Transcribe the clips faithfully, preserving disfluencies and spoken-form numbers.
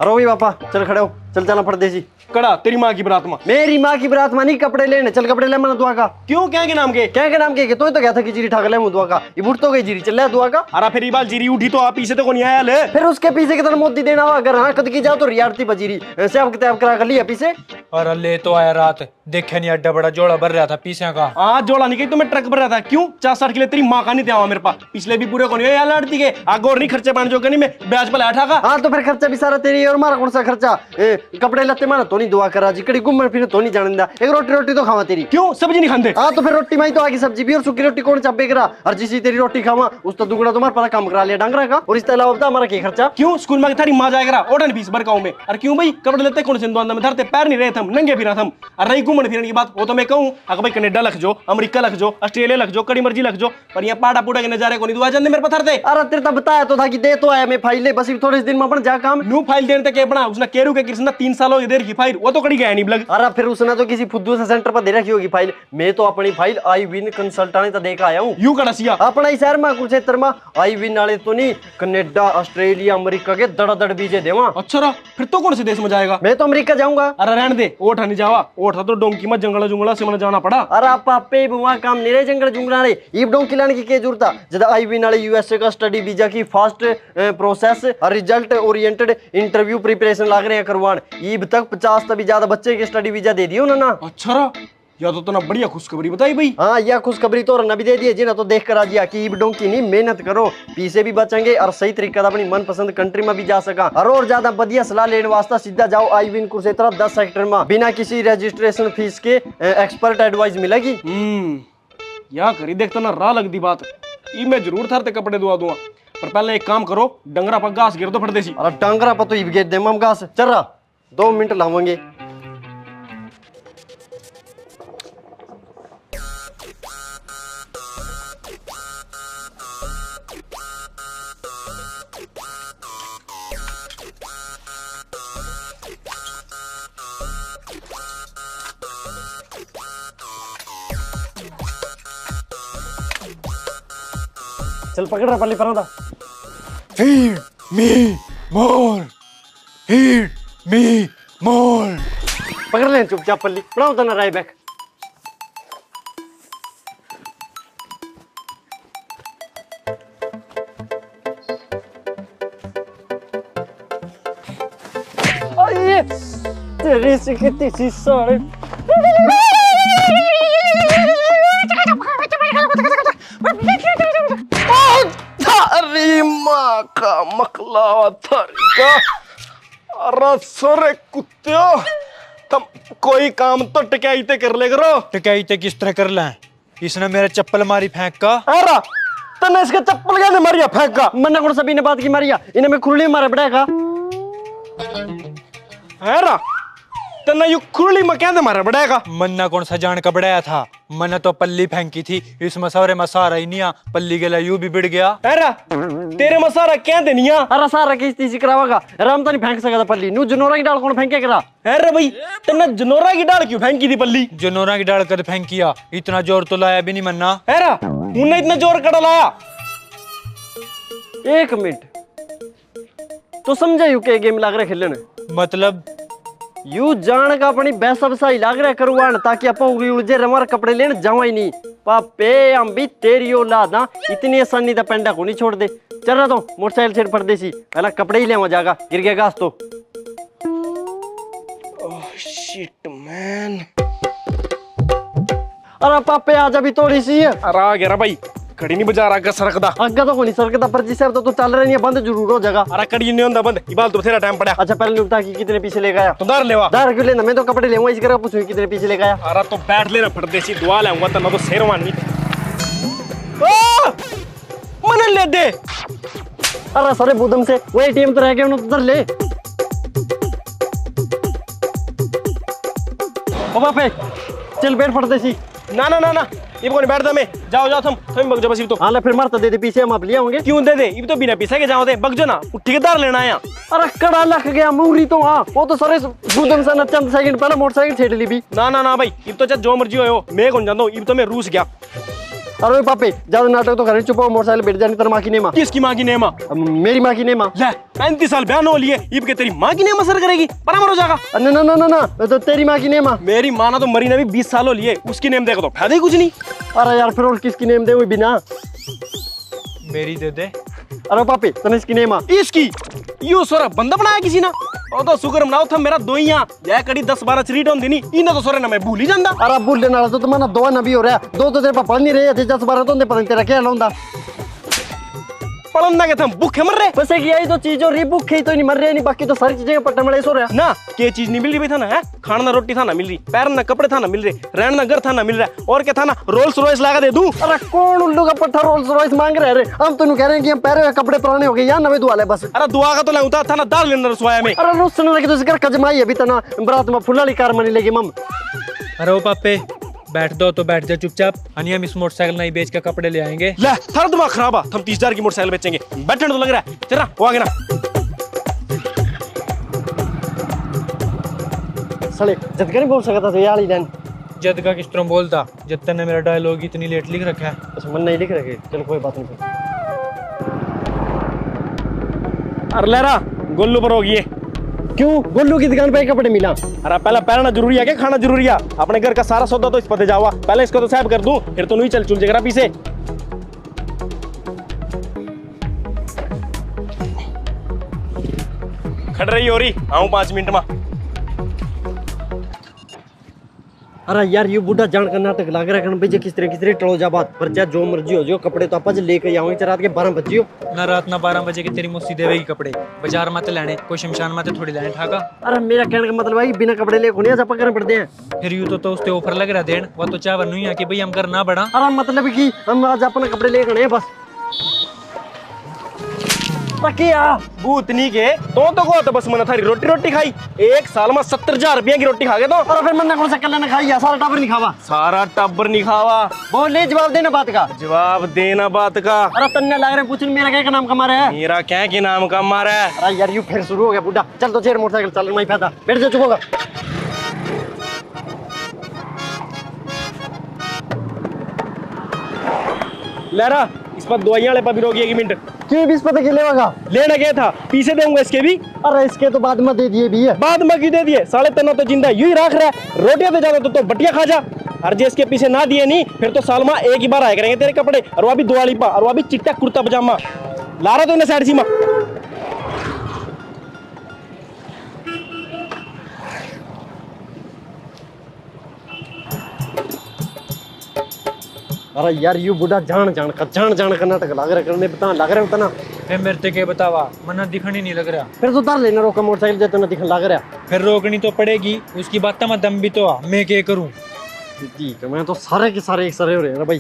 अरे ओ भाई पापा, चल खड़े हो, चल चला परदेसी। कड़ा तेरी माँ की बरात में। मेरी माँ की बरात में नहीं, कपड़े लेने चल, कपड़े ले मना दुआ का। क्यों, क्या के नाम के? क्या के नाम के? के तो, तो गया था कि जीरी ठाक ले मुँह दुआ का, ये बुढ़ तो गई जीरी, चल ले दुआ का। अरे फिर ये बाल जीरी उठी तो आप पीछे तो को नहीं आया ले। फिर उसके पीछे कितना मोदी देना हुआ अगर, हाँ, कद की जा तो रियारती बजीरी, ऐसे आप किताब करा कर लिया पीछे। अरे ले तो आया रात, देखे नहीं, अड्डा बड़ा झोला भर रहा था पीसिया का। हाँ, झोला नहीं कही तो मैं ट्रक भर रहा था। क्यों? चार साठ किलो तेरी माँ का नहीं त्यावा मेरे पास। पिछले भी पूरे को नहीं यार, लड़ती के आगे और नहीं खर्चे पाने जो नहीं, मैं ब्याज पर लाया ठाका। हाँ, तो फिर खर्चा भी सारा तेरी और मारा कौन सा खर्चा? ए, कपड़े लत्ते मारा तो नहीं दुआ करा जी, कड़ी घूमन फिरन तो नहीं जाने दा, एक रोटी, रोटी तो खावा तेरी। क्यों, सब्जी नहीं खाते? हाँ, तो फिर रोटी माई तो आगी, सब्जी भी और सूखी रोटी कौन चाबे करा? और जिसी तेरी रोटी खावा, उस तो दुगना तुम्हारे पता काम करा लिया डांगरा का। और इसके अलावा बता हमारा क्या खर्चा? क्यों, स्कूल में थारी माँ जाया करा, ओढ़न फीस भर का हूँ मैं। और क्यों भाई, कपड़े लत्ते कौन से दुआंदा में धरते पैर नहीं रहे थे हम, नंगे फिरा थे हम। अरे घूमण फिरण की बात हो तो मैं कहूँ, अगर भाई कनाडा लख जो, अमेरिका लख जो, ऑस्ट्रेलिया लख जो, कड़ी मर्जी लख जो, पर ये पाड़ा पूड़ा के नजारे को नहीं दुआ जाते मेरे पत्थर थे। अरे तेरे तो बताया तो था कि दे तो आया मैं फाइल, बस इब थोड़े दिन में बन जा काम। न्यू फाइल देने तक के बना, उसने केरू के कृष्णा तीन साल हो गए दे रखी फाइल, वो तो कड़ी गया नहीं बलग। अरे फिर उसने तो किसी फुद्दू से सेंटर पर दे रखी होगी फाइल। मैं तो अपनी फाइल आई विन कंसल्टेंट तो देकर आया हूँ। यू कड़ा सिया? अपना ही शहर में, कुरुक्षेत्र में। आई विन वाले तो नहीं, कनाडा, ऑस्ट्रेलिया, अमेरिका के दड़ा दड़ वीजे देवा। अच्छा रा, फिर तो कौन से देश में जाएगा? मैं तो अमेरिका जाऊंगा। अरे रहने दे, ओठा नहीं जावा। ओठा तो डोंकी में जंगल जुंगला से मैंने जाना पड़ा। अरे आप आपे ही वहाँ काम नहीं रहे जंगल जुंगला रे। इब डोंकी लाने की क्या जरूरत है? जद आई विन वाले यूएसए का स्टडी वीजा की फास्ट प्रोसेस और रिजल्ट ओरिएंटेड इंटरव्यू प्रिपरेशन लाग रहे हैं करवान। ईब तक पचास तक भी ज्यादा बच्चे के स्टडी वीजा दे दिए उन्होंने। अच्छा रा, या तो तन्ने बढ़िया खुशखबरी बताई भाई। हाँ, या खुशखबरी तो रन्ना भी दे दिए, जिन्हें तो देख कर राजी आ कि इब डोंकी नहीं, मेहनत करो, पीछे भी बचेंगे और सही तरीका से अपनी मनपसंद कंट्री में भी जा सका। और, और ज्यादा बढ़िया सलाह लेने वास्ते सीधा जाओ आई विन कुरुक्षेत्र दस सेक्टर में, बिना किसी रजिस्ट्रेशन फीस के एक्सपर्ट एडवाइस मिलेगी। हम्म, या करी देखता ना, राह लगदी बात। ई मैं जरूर थारे ते कपड़े दुआ दूंगा, पर पहले एक काम करो, डंगरा पर घास गिर दो फट देसी। अरे डंगरा पर तो इब गिर दे मम घास। चल रहा, दो मिनट लावांगे। चल पकड़ रहा पल्ली पर। Feed me more, feed me more। पकड़ ले चुपचाप पल्ली, बनाओ तना राय बैक। अरे, तेरी सी कितनी सी साले। ओ, थारी माँ का मकलावा थारी का। अरे सोरे कुत्त्यो, तुम कोई काम तो टकाई ते कर ले करो। टकाई ते किस तरह कर लें? इसने मेरे चप्पल मारी फेंक का। अरे, तन्ने इसके चप्पल कहने मारिया फेंक का? मन्ना कौन सा बीने बात की मारिया? इन्हें मैं खुरली मारे बड़ा का। अरे, तन्ने यू खुरली में कहने मारे बड़ा का? मन्ना कौन सा जान का बढ़ाया था? मन्ने तो पल्ली फेंकी थी, इसमें सारे में सहारा ही नहीं आ, पल्ली गेला यू भी बिड़ गया। अरे, तेरे में सहारा कहते नहीं आ? अरे, सहारा किस चीज करावागा? राम तो नहीं फेंक सकता पल्ली, नू जनोरा की डाल कौन फेंके करा? अरे भाई, तन्ने जनोरा की डाल क्यों फेंकी थी पल्ली? जनोरा की डाल कद फेंकी आ, इतना जोर तो लाया भी नहीं मन्ना। अरे, उन्हें इतना जोर कड़ा लाया? एक मिनट, तो समझा यू के गेम लाग रहा खेलने? मतलब? यू जान का अपनी बैसा बसाई लाग रहा करवान, ताकि आप उगी उलझे रवा और कपड़े लेने जावा ही नहीं। पापे, हम भी तेरी औलाद हाँ, इतनी आसानी दा पेंडा को नहीं छोड़ दे। चल रहा तो मोटरसाइकिल छेड़ परदेसी, पहला कपड़े ही लेवा जागा, गिर गया घास तो। Oh, shit, man। अरे पापे, आज अभी थोड़ी सी है। अरे आ गया रे भाई, घड़ी नहीं बजा रहा, आगे सरकदा। आगे तो कोनी सरकदा, पर जिस तो तू चल रहा नहीं है, बंद जरूर हो जाएगा। अरे कड़ी नहीं होता बंद, इबाल तो बथेरा टाइम पड़ा। अच्छा पहले नुकता की कितने पीछे लेके आया? तो दार लेवा। दार क्यों लेना, मैं तो कपड़े लेवा, इस करके पूछूं कितने पीछे लेके आया। अरे तो बैठ लेना परदेसी, दुआ लाऊंगा तो ना तो शेरवानी। ओ! मने ले दे। अरे सारे बुदम से, वो एटीएम तो रह गया, उन्हें तो धर ले। ओ बापे, चल बैठ फटते सी। ना, ना, ना, ना, ये कोनी बैठदा मैं। जाओ, जाओ, थम, थम भग जाओ बस, ये तो। हाँ, ले, फिर मारता दे दे, पीछे हम आप ले आओगे। क्यों दे दे? इब तो बिना पीछे के जाओ दे, भग जाओ ना, उठी के दार लेना आया। अरे, कड़ा लग गया, मूरी तो हाँ, वो तो सारे बुदम से ना चंद सेकंड पहले मोटरसाइकिल छेड़ ली भी। ना, ना, ना भाई, इब तो चाहे जो मर्जी हो, मैं कौन जानता हूँ, इब तो मैं रूस गया। अरे पापे, ज्यादा नाटक तो करे, चुप हो, मोटरसाइकिल बैठ जानी तेरी माँ की नेमा। किसकी माँ की नेमा? अब मेरी माँ की नेमा। ले, पैंतीस साल ब्याह न हो लिए, इब के तेरी माँ की नेमा सर करेगी? परा मरो जागा। अरे ना, ना, ना, ना, ना, तो तेरी माँ की नेमा। मेरी माँ ना तो मरी ना भी बीस साल हो लिए, उसकी नेम देखो तो फायदा ही कुछ नहीं। अरे यार, फिर और किसकी नेम दे हुई बिना? मेरी दे दे। अरे पापे, तने इसकी नेमा। इसकी? यो सोरा बंदा बनाया किसी ना? ओ तो शुक्र मनाओ था मेरा दोइया। या कड़ी दस बारह चरीट होंदी नी, इन्हें तो सोरे ना मैं भूल ही जांदा। अरे भूलने वाला तो तुम्हारा दो ना भी हो रहा, दो तो तेरे पापा नहीं रहे थे, दस बारह तो उन्हें पता नहीं तेरा क्या होंदा। पलंदा के थम भूखे मर रहे। बस एक यही तो चीज हो रही, भूखे ही तो नहीं मर रहे, नहीं बाकी तो सारी चीजें पट्टे मड़े सो रहा। ना, के चीज नहीं मिल रही भाई था ना, है? खाण ना रोटी था ना मिल रही, पैरन ना कपड़े था ना मिल रहे, रहन ना घर था ना मिल रहा, और क्या था ना, रोल्स रॉयस लागा दे दूं? अरे कौन उल्लू का पट्ठा रोल्स रॉयस मांग रहा है रे? हम तो न्यू कह रहे हैं कि हम पहरे हुए कपड़े पुराने हो गए, यार नवे दुआ ले बस। अरे दुआ का तो लाऊं था, था ना दाल लेना रसवाया में। अरे रुसन लगे तो जिक्र कजमाई अभी तना बरात में फुलाली कार मनी लेगी मम। अरे ओ पापे, बैठ दो तो बैठ जा चुपचाप। अनी हम इस मोटरसाइकिल नहीं बेच के कपड़े ले आएंगे। ले, थारा दिमाग खराब है, हम तीस हजार की मोटरसाइकिल बेचेंगे? बैठने तो लग रहा है, चल रहा, वो आगे ना। साले, जद का नहीं बोल सकता था, ये आली लाइन। जद का किस तरह बोलता, जब तन्ने मेरा डायलॉग इतनी लेट लिख रखा है। अच्छा, मन नहीं लिख रखे, चल कोई बात नहीं। अरे लहरा, गोलू पर हो गई है। क्यों, गोलू की दुकान पे कपड़े मिला? अरे पहला पहनना जरूरी है क्या, खाना जरूरी है? अपने घर का सारा सौदा तो इस पर दे जावा, पहले इसको तो साफ कर दूं, फिर तो नहीं चल चुल जगरा पीछे। खड़ रही हो रही, आऊं पाँच मिनट में। अरे यार, ये बूढ़ा जान का नाटक लाग रहा है, कण बजे किस तरह, किस तरह टलो जा बात, पर चाहे जो मर्जी हो जाओ, कपड़े तो आपा लेके ही आओगे, चाहे रात के बारह बजे हो। ना रात ना बारह बजे के तेरी मौसी देवेगी कपड़े, बाजार में तो लेने, कोई शमशान में तो थोड़ी लेने ठाका। अरे मेरा कहने का मतलब है कि बिना कपड़े ले कोनी आज आपा घर पड़ते हैं। फिर यू तो, तो उसते ऑफर लग रहा देन, वो तो चाह नहीं है कि भाई हम घर ना बढ़ा। अरे मतलब कि हम आज अपने कपड़े लेके आने हैं बस। पकिया। भूतनी के, तो तो को तो बस मन थारी रोटी, रोटी खाई। एक साल में सत्तर हजार रुपया की रोटी खा गए तो। अरे फिर मन्ने कौन सा कल्ला ना खाई है, सारा टाबर नहीं खावा। सारा टाबर नहीं खावा। बोल ले, जवाब देना बात का। जवाब देना बात का। अरे तन्ने लाग रहे पूछन, मेरा क्या, क्या नाम का मारा है? मेरा क्या के नाम का मारा है? अरे यार, यू फिर शुरू हो गया बूढ़ा। चल तो जेर मोटरसाइकिल चल, मैं फायदा। बैठ जा, चुप होगा। लहरा, इस पर दवाइयां वाले पर भी रोक एक मिनट। क्यों भी इस पर के लेवागा? लेना क्या था? पीसे दूंगा इसके भी। अरे इसके तो बाद में दे दिए भी है। बाद में क्यों दे दिए? साले तना तो जिंदा यू ही राख रहा है। रोटियां तो ज्यादा तो, तो बटिया खा जा। और जे इसके पीसे ना दिए नहीं, फिर तो साल में एक ही बार आया करेंगे तेरे कपड़े। और वो भी दिवाली पा, और वो भी चिट्टा कुर्ता पजामा। लारा तो इन्हें साइड सीमा। अरे यार, यू बूढ़ा जान जान का, जान जान का नाटक लाग रहा करने, बता लाग रहा होता ना। फिर मेरे ते के बतावा, मन्ना दिखण ही नहीं लग रहा। फिर तो उतार लेना रोका मोटरसाइकिल, जब तन्ने दिखण लाग रहा। फिर रोकनी तो पड़ेगी, उसकी बात में दम भी तो आ, मैं के करूं? ठीक है, मैं तो सारे के सारे एक सारे हो रहे हैं ना भाई।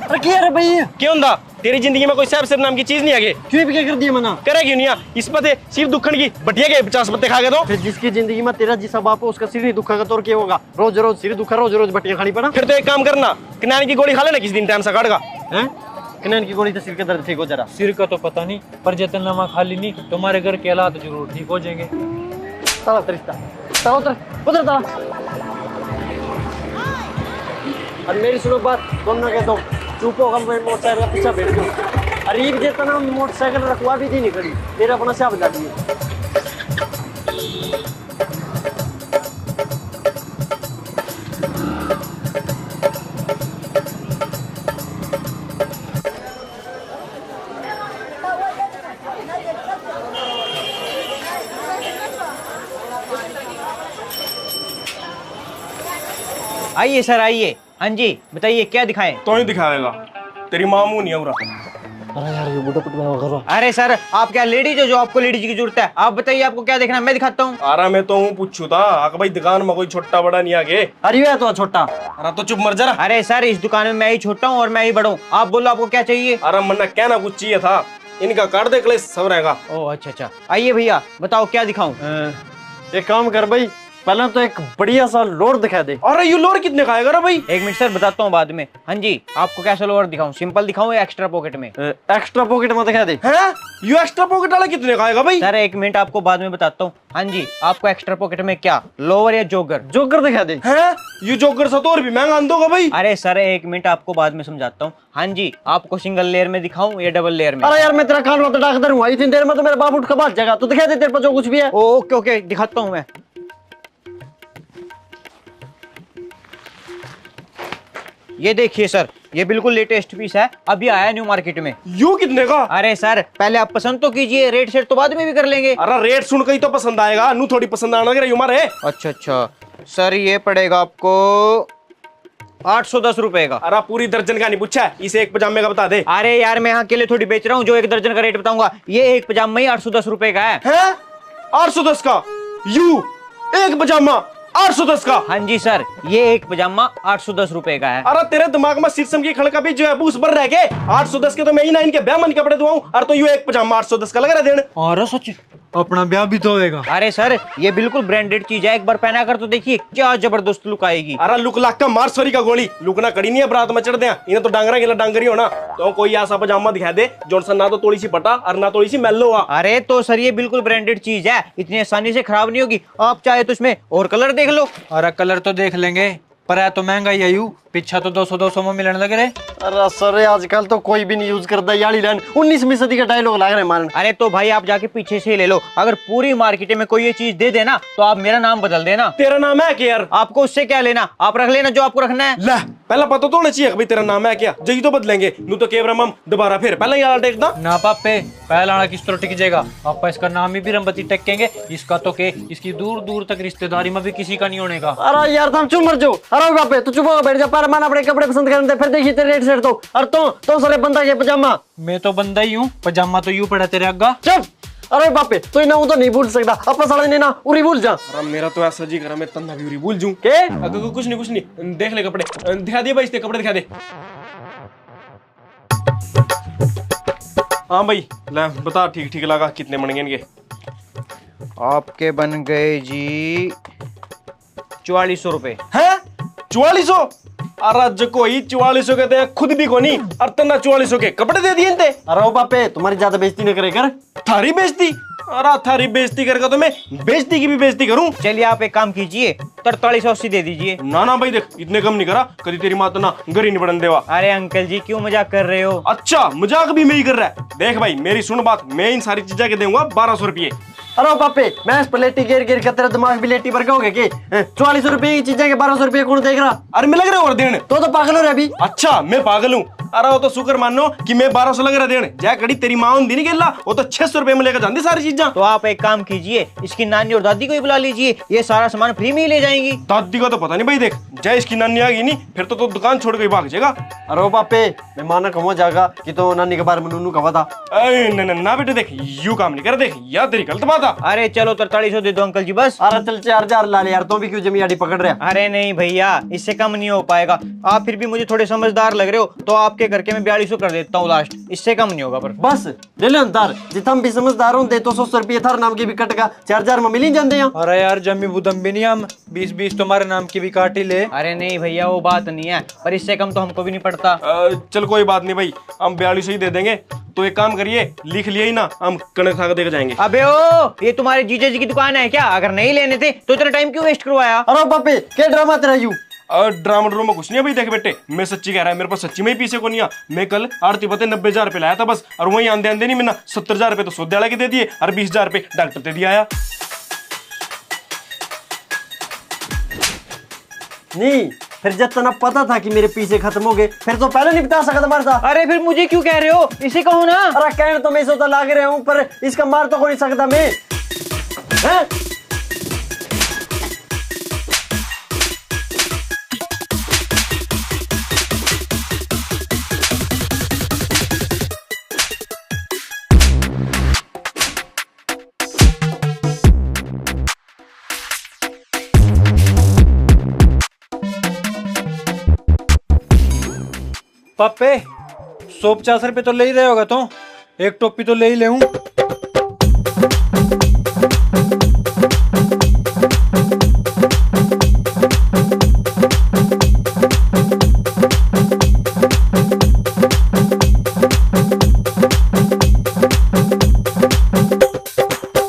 अरे क्या रे भाई? क्यों दा? तेरी जिंदगी में कोई साहब, साहब नाम की चीज नहीं आगे। क्यों भी क्या कर दिया मना? करे क्यों नहीं आ? इस पते सिर दुखन की बटिया के पचास पत्ते खा गए तो। फिर जिसकी जिंदगी में तेरा जिसा बाप हो, उसका सिर नहीं दुखा का, तो और क्या होगा? रोज रोज सिर दुखा, रोज रोज बटिया खानी पड़ा। फिर तो एक काम करना, किनान की गोली खा लेना किसी दिन, टाइम सा काट का। हैं? किनान की गोली तो सिर के दर्द ठीक हो जरा। सिर का तो पता नहीं, पर जब तन्ने वहाँ खा ली नहीं, तुम्हारे घर के हालात जरूर ठीक हो जाएंगे। चलो रिश्ता, चलो उधर, उधर चला। और मेरी सुनो बात, दोनों के दो, चुप होगा, मैं मोटरसाइकिल का पीछा बैठ जाऊँ। और एक जे तना मोटरसाइकिल रखवा भी दी नहीं खड़ी, मेरा अपना से बता दिए। आइए सर, आइए। हाँ जी, बताइए, क्या दिखाएं? तो ही दिखाएगा, तेरी माँ मुंह नहीं हो रहा। अरे यार, ये बूढ़ा पटवा करो। अरे सर, आप क्या लेडीज हो जो आपको लेडीज की जरूरत है? आप बताइए, आपको क्या देखना है, मैं दिखाता हूँ। अरे मैं तो हूँ पूछू था, अक भाई दुकान में कोई छोटा बड़ा नहीं आगे? अरे ये तो छोटा। अरे तो चुप मर जा। अरे सर, इस दुकान में मैं ही छोटा हूँ और मैं ही बड़ा हूँ। आप बोलो, आपको क्या चाहिए? अरे मन्ना कहना कुछ चाहिए था, इनका काट दे कलेश सब रहेगा। ओ अच्छा अच्छा, आइए भैया, बताओ क्या दिखाऊं? अ, एक काम कर भाई, पहले तो एक बढ़िया सा लोअर दिखा दे। अरे, यू लोअर कितने का आएगा रे भाई? एक मिनट सर, बताता हूँ बाद में। हाँ जी, आपको कैसा लोअर दिखाऊं, सिंपल दिखाऊं या एक्स्ट्रा पॉकेट में? एक्स्ट्रा पॉकेट में दिखा दे। हैं? यू एक्स्ट्रा पॉकेट वाला कितने का आएगा भाई? सर, एक मिनट, आपको बाद में बताता हूँ। हाँ जी, आपको एक्स्ट्रा पॉकेट में क्या, लोअर या जॉगर? जॉगर दिखा दे। हैं? यू जॉगर सा तो और भी महंगा आंदोगा भाई। अरे सर, एक मिनट, आपको बाद में समझाता हूँ। हाँ जी, आपको सिंगल लेयर में दिखाऊं या डबल लेयर में? अरे यार, मैं तेरा कान में तो डाक धरूंगा, इतनी देर में तो मेरा बाप उठ के भाग जाएगा। तू दिखा दे तेरे पर जो कुछ भी है। ओ, ओके, ओके, दिखाता हूँ मैं। ये देखिए सर, ये बिल्कुल लेटेस्ट पीस है, अभी आया न्यू मार्केट में। यू कितने का? अरे सर, पहले आप पसंद तो कीजिए, रेट सेट तो बाद में भी कर लेंगे। अरे, रेट सुन के ही तो पसंद आएगा, नू थोड़ी पसंद आना के रही मारे। अच्छा, अच्छा सर, ये पड़ेगा आपको आठ सौ दस रुपए का। अरे, पूरी दर्जन का नहीं पूछा, इसे एक पजामे का बता दे। अरे यार, मैं यहाँ अकेले थोड़ी बेच रहा हूँ, जो एक दर्जन का रेट बताऊंगा। ये एक पजामा ही आठ सौ दस रुपए का है। हैं? आठ सौ दस का? यू एक पजामा आठ सौ दस का? हाँ जी सर, ये एक पजामा आठ सौ दस रुपए का है। अरे, तेरे दिमाग में शीशम की खल का भी जो है, बूस भर रह गए। आठ सौ दस के तो मैं ही ना इनके ब्याह मन कपड़े दुआऊं, और तो यू एक पजामा आठ सौ दस का लग रहा देन। और सच, अपना ब्याह भी तो होएगा। अरे सर, ये बिल्कुल ब्रांडेड चीज है, एक बार पहना कर तो देखिए, क्या जबरदस्त लुक आएगी। अरे, लुक लाग का मार सरी का गोली, लुक ना कड़ी नहीं है बरात में चढ़ दिया। इन्हें तो डांगरा गेला डांगरी होना। तो कोई ऐसा पजामा दिखा दे, जोन सा ना तो थोड़ी सी फटा और ना थोड़ी सी मैलो हुआ। अरे तो सर, ये बिल्कुल ब्रांडेड चीज है, इतनी आसानी से खराब नहीं होगी। आप चाहे तो इसमें और कलर देख लो। अरे, कलर तो देख लेंगे, पर है तो महंगा ही है यू, पीछा तो दो सौ दो सौ में मिलने लग रहे। अरे सर, आजकल तो कोई भी नहीं यूज करता याली लाइन, उन्नीसवीं सदी का डायलॉग लाग रहे मारन। अरे तो भाई, आप जाके पीछे से ले लो, अगर पूरी मार्केट में कोई ये चीज दे देना तो आप मेरा नाम बदल देना। तेरा नाम है क्या यार? आपको उससे क्या लेना, आप रख लेना जो आपको रखना है। ले, पहला पता तो होना चाहिए कि भाई तेरा नाम है क्या, जय तो बदलेंगे, नू तो कैमरा में दोबारा फिर पहला ही आला टेक दा। ना पापे, पहला आला किस तरह टिक जाएगा? आपा इसका नाम ही बिरमबती टेकेंगे। इसका तो के, इसकी दूर दूर तक रिश्तेदारी में भी किसी का नहीं होने का। अरे यार, तुम चुप मर जाओ। अरे बापे, तू चुप हो बैठ जा, पर मन अपने कपड़े पसंद करने दे, फिर देखिए तेरे रेट सेट तो। और तू तो सारे बंदा के पजामा। मैं तो बंदा ही हूँ, पजामा तो यू पड़ा तेरे आगा। चुप। अरे बापे, तू इन्हें तो नहीं भूल सकता, अपना साला ने ना उरी भूल जा। अरे मेरा तो ऐसा जी करा, मैं तन्ना भी उरी भूल जूं। के? अगर कुछ नहीं, कुछ नहीं, देख ले कपड़े, दिखा दे भाई, इसके कपड़े दिखा दे। हाँ भाई, ले बता, ठीक ठीक लगा, कितने बन गए इनके? आपके बन गए जी चौवालीस सौ रुपए। हैं? चौवालीस सौ? अरे जको ही चौवालीस सौ के तो खुद भी कोनी, और तन्ना चौवालीस सौ के कपड़े दे दिए इनते। अरे ओ बापे, तुम्हारी ज्यादा बेइज्जती न करे कर। थारी बेइज्जती? अरे थारी बेइज्जती करके तो मैं बेइज्जती की भी बेइज्जती करूं। चलिए, आप एक काम कीजिए, तरतालीस सौ अस्सी दे दीजिए। ना ना भाई, देख, इतने कम नहीं करा, कदी तेरी माँ तो ना घर ही नहीं बढ़न देवा। अरे अंकल जी, क्यों मजाक कर रहे हो? अच्छा, मजाक भी मैं ही कर रहा है। देख भाई, मेरी सुन बात, मैं इन सारी चीजा के दूंगा बारह सौ रुपये। अरे ओ बापे, मैं इस पर लेटी गिर गिर के तेरा दिमाग भी लेटी भर के हो गया के? हैं, चौवालीस रुपए की चीजें के बारह सौ रुपए कौन देख रहा? अरे मैं लग रहा और देन। तो तो पागल हो रहा अभी। अच्छा, मैं पागल हूँ? अरे वो तो शुक्र मानो कि मैं बारह सौ लग रहा देन। जा कड़ी तेरी माँ होंदी नहीं गेला, वो तो छह सौ रुपए में लेकर जाती सारी चीजा। तो आप एक काम कीजिए, इसकी नानी और दादी को ही बुला लीजिए, ये सारा सामान फ्री में ही ले जाएंगी। दादी का तो पता नहीं भाई, देख, जा इसकी नानी आ गई नहीं, फिर तो, तो दुकान छोड़ के ही भाग जाएगा। अरे ओ बापे, मैं माँ ने कहूँ जागा कि तो नानी के बारे में नूनू कहा था। ए, ना, ना, ना बेटे, देख, यू काम नहीं कर, देख, या तेरी गलत बात है। अरे चलो, तरतालीस सौ दे दो अंकल जी, बस। अरे चल, चार हजार ला ले यार, तू भी क्यों जमी आड़ी पकड़ रहा? अरे नहीं भैया, इससे कम नहीं हो पाएगा। आप फिर भी मुझे थोड़े समझदार लग रहे हो, तो आपके करके मैं बयालीस सौ कर देता हूँ लास्ट, इससे कम नहीं होगा। पर बस, ले ले अंतार, जित हम भी समझदार होंदे तो सौ सौ रुपये थारे नाम के भी कटगा, चार हजार में मिल ही जाते हैं। अरे यार, जमी बुदम भी नहीं हम, बीस बीस तुम्हारे नाम की भी काट ही ले। अरे नहीं भैया, वो बात नहीं है, पर इससे कम तो हमको भी नहीं पड़ता। अ, चल कोई बात नहीं भाई, हम बयालीस ही दे देंगे। तो एक काम करिए, लिख लिया ही ना, हम कणक खा के देख जाएंगे। अबे ओ, ये तुम्हारे जीजा जी की दुकान है क्या? अगर नहीं लेने थे तो इतना टाइम क्यों वेस्ट करवाया? अरे बापे, क्या ड्रामा तेरा यू? और ड्रामा ड्रामा कुछ नहीं है भाई, देख बेटे, मैं सच्ची कह रहा है, मेरे पास सच्ची में ही पैसे को नहीं है। मैं कल आड़ती पते नब्बे हजार रुपये लाया था बस, और वहीं आंदे आंदे नहीं, मैंने सत्तर हजार रुपये तो सौदे वाला के दे दिए और बीस हजार रुपये डॉक्टर दे दिया आया। नहीं, फिर जब तना पता था कि मेरे पैसे खत्म हो गए, फिर तो पहले नहीं बता सकता मरता। अरे फिर मुझे क्यों कह रहे हो? इसे कहो ना। अरे कहने तो मैं इसे तो लाग रहा हूँ, पर इसका मार तो कोई सकता मैं। हैं? पापे, सौ पचास रुपये तो ले ही रहे होगा तो, एक टोपी तो ले ही लेऊं।